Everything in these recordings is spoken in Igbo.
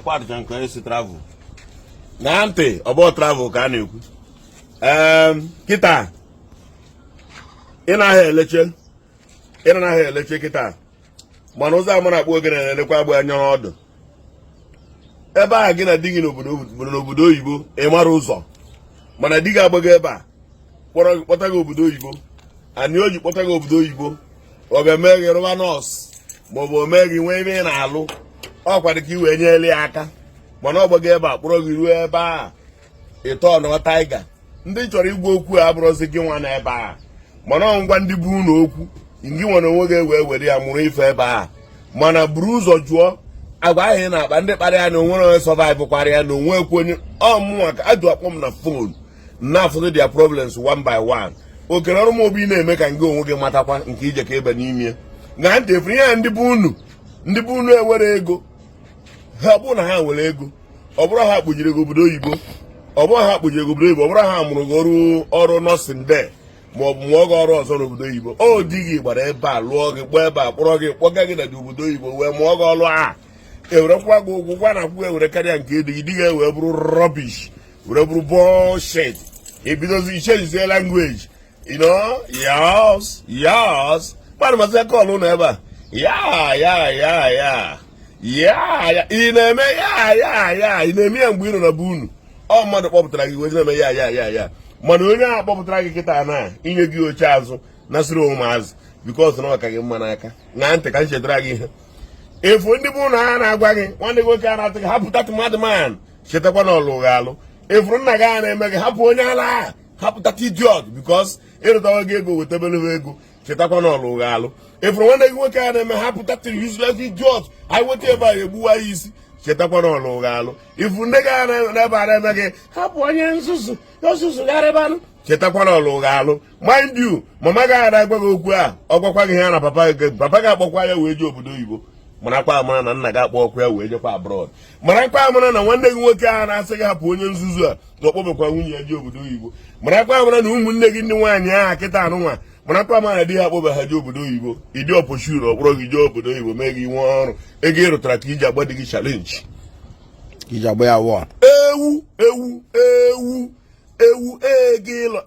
Ọkwa dịcha nke onye si travel na ntị. Ọbọ travel ka a na-ekwu. Kịta ị naghị eleche, ị naghị eleche kịta, mana ụzọ amara akpụ oge na-elekwa agba anya ọdụ ebe a. Gị na di gị n'obodo oyibo, ị mara ụzọ, mana di gị agbago ebe a kpọrọ gị, kpọta gị obodo oyibo. Ani o ji kpọta gị obodo oyibo, ọ bịa mee gị rụba nọọsụ, maọbụ o mee gị nwee ebe ị na-alụ ọkwa dị ka i wee nyere ya aka. Mana ọ gbago ebe a kpọrọ gị ruo ebe a, ịtọ nọ taiga. Ndị chọrọ igwe okwu a abụrụzi gị nwa n'ebe a, mana ọ ngwa ndị bụ unu okwu gị nwere onwe gị wee were ya mụrụ ife ebe a. Mana buru ụzọ jụọ agwa ahụ ị na-akpa ndị kpara ya na onwere onye survive kwara ya na onwe ekwu onye ọ mụnwa ka ajụ akpọ m na phone na-afụzi their problems one by one. Okere ọrụ m obi na-eme ka ngị onwe gị matakwa nke ije ka ebe n'ime na ntị efere ihe. Ndị bụ unu ewere ego ha, ọ bụrụ na ha nwere ego, ọ bụrụ ha kpụjiri gị obodo oyibo, ọ bụrụ ha kpụjiri gị obodo oyibo, ọ bụrụ ha mụrụ gị ọrụ, ọrụ nursing de, ma ọ bụ mụọ gị ọrụ ọzọ n'obodo oyibo, o di gị gbara ebe a lụọ gị, kpọọ ebe a kpọrọ gị, kpọga gị na dị obodo oyibo, wee mụọ gị ọrụ a, ewerekwa gị ụgwọ gwa na akwụkwọ ewere karịa nke di gị. Di gị wee bụrụ rubbish, were bụrụ bullshit. Ebidozi ichangezie language, yes, mmadụ masị call ụlọ ebe a, ya ya ya ya ya ya ị na-eme ya ya ya, ị na-eme ya mgbe ị nọ na be unu. Ọ mmadụ kpọpụtara gị wee na-eme ya ya ya ya, mana onye ahụ kpọpụtara gị kịta na inye gị oche azụ nasịrị ụmụazị because na ọ ka gị mma n'aka. Na ntị ka m chetara gị ihe efu. Ndị bụ na ha na-agwa gị, nwanne gị nwoke a na-atụ gị, hapụ that madman, chetakwa na ọlụ gị alụ. Efuru nna gị a na-eme gị, hapụ onye ala a, hapụ that idiot, because ịrụtawa gị ego, wetabere ego, chetakwa na ọlụ gị alụ. Efuru nwanne gị nwoke a na-eme, hapụ that useless idiot, anyị weta ebe a egbuwa ya isi, chetakwa na ọlụ gị alụ. Ifu ndị gị a n'ebe a na-eme gị, hapụ onye nzuzu ozuzu gharịbanụ, chetakwa na ọlụ gị alụ. Mind you, mama gị a na-agwa gị okwu a, ọ gwakwa gị ya na papa gị, papa gị akpọkwa ya wee jee obodo oyibo. Marakwa amara na nna gị akpọ ọkụ ya wee jekwa abroad. Marakwa amara na nwanne gị nwoke a na-asị gị hapụ onye nzuzu a, na ọkpọbekwa nwunye ya jee obodo oyibo. Marakwa amara na ụmụnne gị ndị nwaanyị ahụ kịta anụnwa, marakwa amara na di ha akpọbe ha jee obodo oyibo. Ịdị ọpọchuru ọkpọrọ gị jee obodo oyibo, mee gị nwee ọrụ, ego ị rụtara ka iji agba di gị challenge. Iji agba ya wọ. Ewu ewu ewu ewu ego ịlọ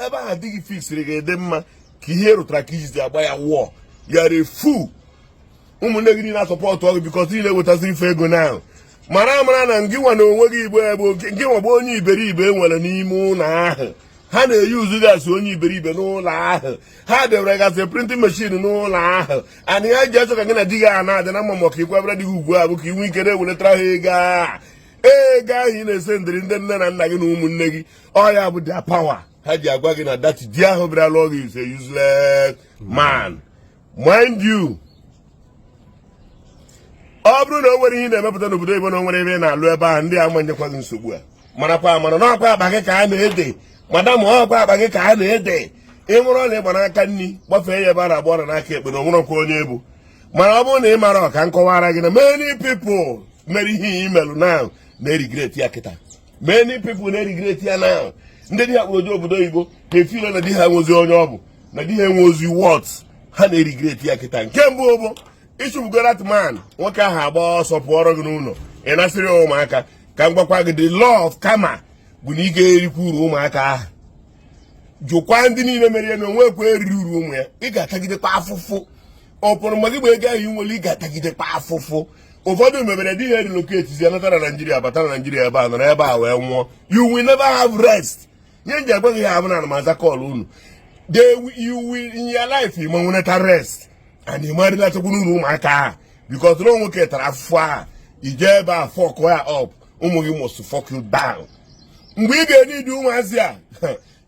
ebe ahụ di gị fixiri gị dị mma ka ihe rụtara ka ijizi agba ya wụọ yara efu. Ụmụnne gị niile asupport gị because niile ewetazi ife ego na mara amara na ngị nwa na onwe gị igbo ebe ngị nwa bụ onye iberibe e nwere n'ime ụlọ ahụ. Ha na-eyi uzugasị onye iberibe n'ụlọ ahụ. Ha debere gasị printing machine n'ụlọ ahụ and ha ji achọ ka gị na di gị a na-adị na mma, maka ikwebere di gị ugwu a bụ ka ị nwee ike na-eweletara ha ego a, ego ahụ ị na-ese ndịrị ndị nne na nna gị na ụmụnne gị. Ọ ya bụ their power ha ji agwa gị na that di ahụ bịara lụọ gị is a useless man. Mind you, ọ bụrụ na o nwere ihe ị na-emepụta n'obodo oyibo, na o nwere ebe ị na-alụ ebe ahụ, ndị a manyekwa gị nsogbu a. Marakwa amara na ọkwa akpa gị ka a na-ede, madam, ọkwa akpa gị ka a na-ede. Ị nwụrụ na ịgba n'aka nri, gbafee ya ebe a na-agba ọra n'aka ekpe, na onwụrọkwa onye bụ. Mana ọ bụrụ na ị mara ọka nkọwara gị na many people mere ihe imelụ now na-eregret ya kịta. Many people na-eregret ya now. Ndị di ha kpụrụ oje obodo oyibo na-efeel na di ha enwezi onye ọ bụ, na di ha enwe ozi what ha na-eregret ya kịta. Nke mbụ bụ ịchụpụgo that man. Nwoke ahụ agba ọsọ pụọrọ gị n'ụlọ, ị nasịrị ya ụmụaka. Ka m gwakwa gị, the law of karma bụ na ị ga-erikwa uru ụmụaka ahụ. Jụkwa ndị niile mere ya na onwekwa eriri uru ụmụ ya. Ị ga-atagidekwa afụfụ ọ pụrụ mgbe gị gba ego ahụ ị nwere, ị ga-atagidekwa afụfụ. Ụfọdụ mebere di ha relocate zi nata na Naijiria, bata na Naijiria ebe a, nọrọ ebe a wee nwụọ. You will never have rest. Nye nji agwa gị ha abụ na amaza call unu. You will in your life ị ma nweneta rest and ị marịlatakwu n'uru ụmụaka ahụ, because na nwoke tara afụfụ ahụ ije ebe a fuck ya up, ụmụ gị must fuck you down. Mgbe ị ga-enye ịdị ụmụazị a,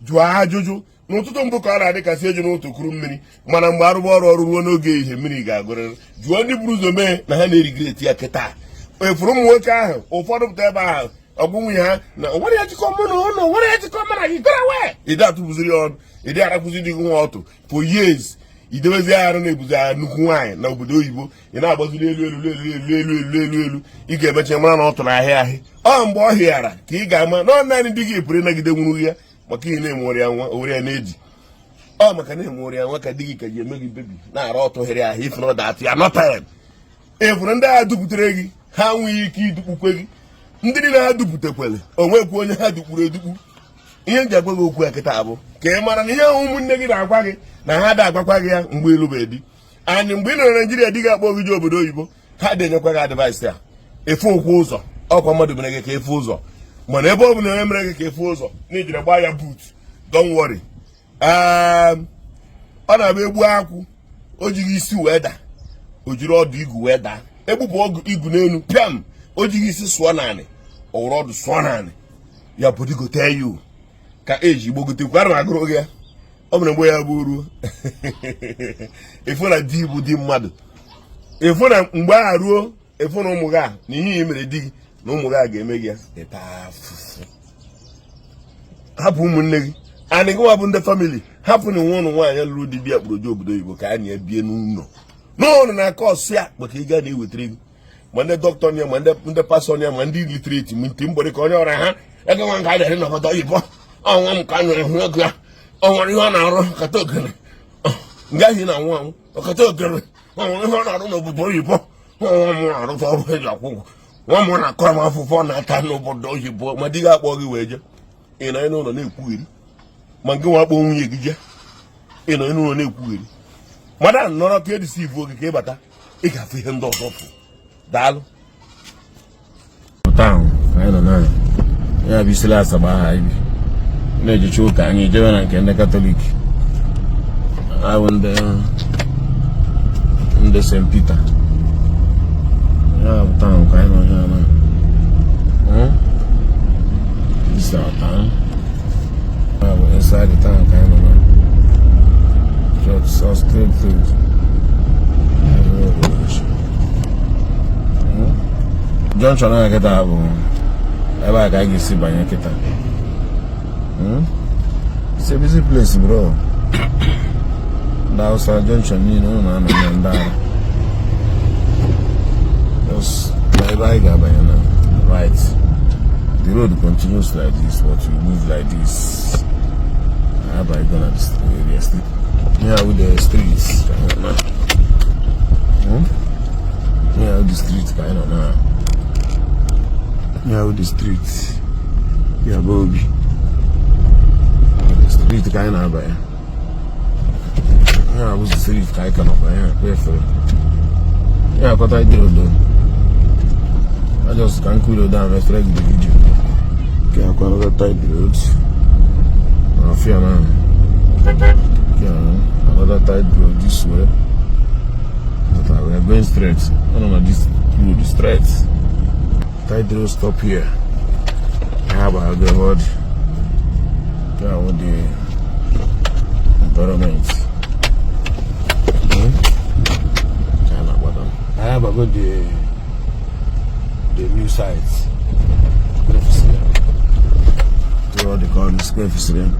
jụọ ajụjụ n'ụtụtụ mbụ ka ọ na-adịkasị eju n'ụtụ kuru mmiri, mana mgbe arụba ọrụ ọrụ ruo n'oge ehihie, mmiri ga-agụrịrị. Jụọ ndị buru ụzọ mee na ha na-eregret ya kịta. Efuru ụmụ nwoke ahụ ụfọdụ pụta ebe ahụ, ọgwụ nwunye ha na nwere ya jikọ mụ na ụlọ nwere ya jikọ mụ na gị gara wee ịdị atụbụziri ya ọnụ, ịdị arakwụzi dị gị nwa ọtụ for years, idebezi arụ na-ebuzi agha nnukwu nwaanyị na obodo oyibo. Ị na-agbaziri elu elu elu elu elu elu elu elu, ị ga-emecha mara na ọ tụrụ ahịa ahị. Ọ mgbe ọ hịara ka ị ga-ama na ọ naanị di gị pụrụ ịnagide nwuru ya, maka ihe na-enwere ya nwa o were ya na-eji ọ maka na enwere ya nwa ka di gị ka ji eme gị baby na-arụ ọtụgharị ahụ. If not that, ya not time. Ịfụrụ ndị agha duputere gị Ha nweghị ike idukpukwe gị. Ndị niile ha dupụtakwere, o nwekwa onye ha dukpuru edukpu. Ihe m ji agwa gị okwu a kịta bụ ka ị mara na ihe ahụ ụmụnne gị na-agwa gị na ha da agwakwa gị ya mgbe ị lụbe di. Anyị mgbe ị nọ na Naijiria, di gị akpọ gị je obodo oyibo, ha dị-enyekwa gị advice a. Efe ụkwụ ụzọ ọkwa mmadụ mere gị ka efe ụzọ, mana ebe ọ bụla onye mere gị ka efe ụzọ na ijiri gbaa ya boot, don't worry. Ọ na-abụ egbu akwụ, o jighị isi wee daa, o jiri ọdụ igu wee daa. Egbupụ ọgụ igu n'elu pịam, o jighị isi sụọ naanị, o were ọdụ sụọ naanị ya. Body go tell you ka eji gbogotekwu. Ana m agụrụ gị ya, ọ bụrụ mgbe ya bụ ruo ịfụ na di bụ di mmadụ, ịfụ na mgbe a ruo, ịfụ na ụmụ gị a na ihe i mere di gị na ụmụ gị a ga-eme gị ya, ịta afụfụ. Hapụ ụmụnne gị anị gị nwa bụ ndị family, hapụ na nwa ụnụ nwaanyị lụrụ di bịa kpụrụ obodo oyibo ka anyị bie n'ụlọ n'ụlọ na-akọ ọsụ ya maka ị ga na-ewetara ego, ma ndị dọkịta ya, ma ndị pastọ ya, ma ndị illiterate, ma ntị mgbọrị ka onye ọra ha ego nwa nke a dịrị n'obodo oyibo. Ọnwa m ka a nụrụ hụ ego ya, ọ nwere ihe ọ na-arụ kata ogene ngaghị na anwụ anwụ ọkata ogene. Ọ nwere ihe ọ na-arụ n'obodo oyibo. Nwa m na-arụta ọrụ eji akwụ ụgwọ, nwa m na-akọrọ m afụfụ ọ na-ata n'obodo oyibo. Ma di gị akpọ gị wee jee, ị nọ n'ụlọ na-ekwugheri. Ma nke nwa akpọ nwunye gị jee, ị nọ n'ụlọ na-ekwugheri. Mmadụ nọrọ ka edisi ivu oge ka ị bata, ị ga-afụ ihe ndị ọzọ fụ. Daalụ. Town anyị nọ na ya bụ isila Asaba aha anyị bi na-ejecha ụka, anyị ejebe na nke ndị Katọlik ahụ, ndị St. Peter. Ya bụ town ka anyị nọ ya na. This is our town. Ya bụ inside the town ka anyị nọ na church, so straight road. Junction a kịta bụ ebe a ka a ga-esi banye kịta. It's a busy place, bro. Ndị Hausa junction niile ụnụ na-anọ na ndị ara. Just na ebe anyị ga-abanye na right. The road continues like this, but we move like this. Abanye na the area. Yeah, with the streets. Yeah, the street ka anyị nọ na. Yeah, the street. Ya bụ obi. The street ka anyị na-abanye. Ya bụ street ka anyị ka nọkwa ya kwefere. Ya akọta ide odo. I just can cool it down and the video. Okay, I've got another tight road. Fear now. Okay, another tight road this way. But we are going straight. No, this road is straight. Tight road stop here. How about the road? Yeah, with the environment. I have about the new site. What they call the square facility.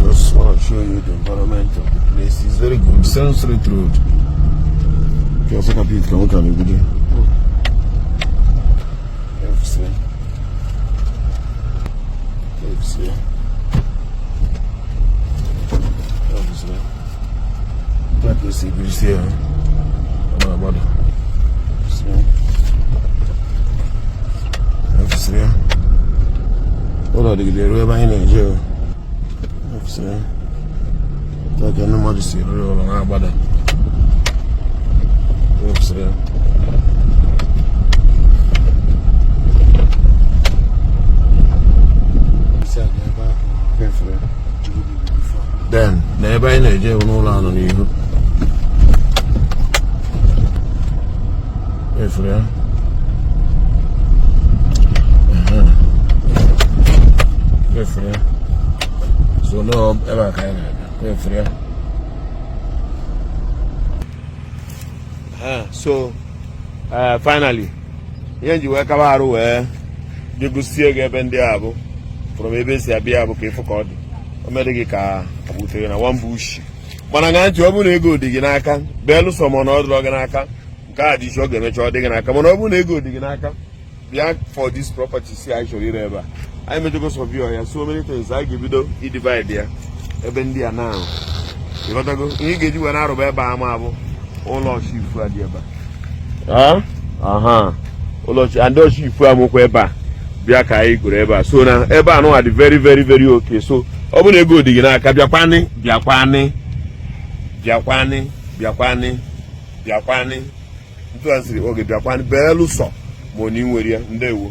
Just want to show you the environment of the place. It's very good. Same straight road. Okay, also complete. Come on, come on. FC. FC. FC. That is the good here. I'm FC. Ụlọ dịgide ruo ebe anyị na-eje. FC. Ka ndị mmadụ si rụrụ ụlọ na-agbada. FC. Then na ebe anyị na-eje bụ n'ụlọ anọ n'ihu. Efere ya. Efere ya. So no ebe a ka anyị na-aga. Efere ya. So finally ihe nji wee kaba arụ wee je gosie gị ebe ndị a bụ from ebe esi abịa bụ ka ịfụ ka ọ dị. O mere gị ka butere na one bush. Mana ṅaa ntị, ọ bụrụ na ego dị gị n'aka, belụsọ ma na ọ dịrọ gị n'aka, nke a dị iche, ọ ga-emecha ọ dị gị n'aka. Mana ọ bụrụ na ego dị gị n'aka, bịa for this property si anyị chọrọ ire ebe a. Anyị mechego survey ya, so many things. Anyị ga-ebido idivide ya ebe ndị a na ịghọtago. Ihe ị ga-eji were arụba ebe a ma bụ ụlọ chief a dị ebe a. Aha ụlọ and chief amụkwa ebe a bịa ka anyị goro ebe a. So na ebe a nụwa dị very, very, very okay. So ọ bụrụ na ego dị gị n'aka, bịakwanị, bịakwanị, bịakwanị, bịakwanị, bịakwanị. Ntụasịrị oge bịakwanị, beelu sọ ma ọ na ị nwere ya. Ndewo.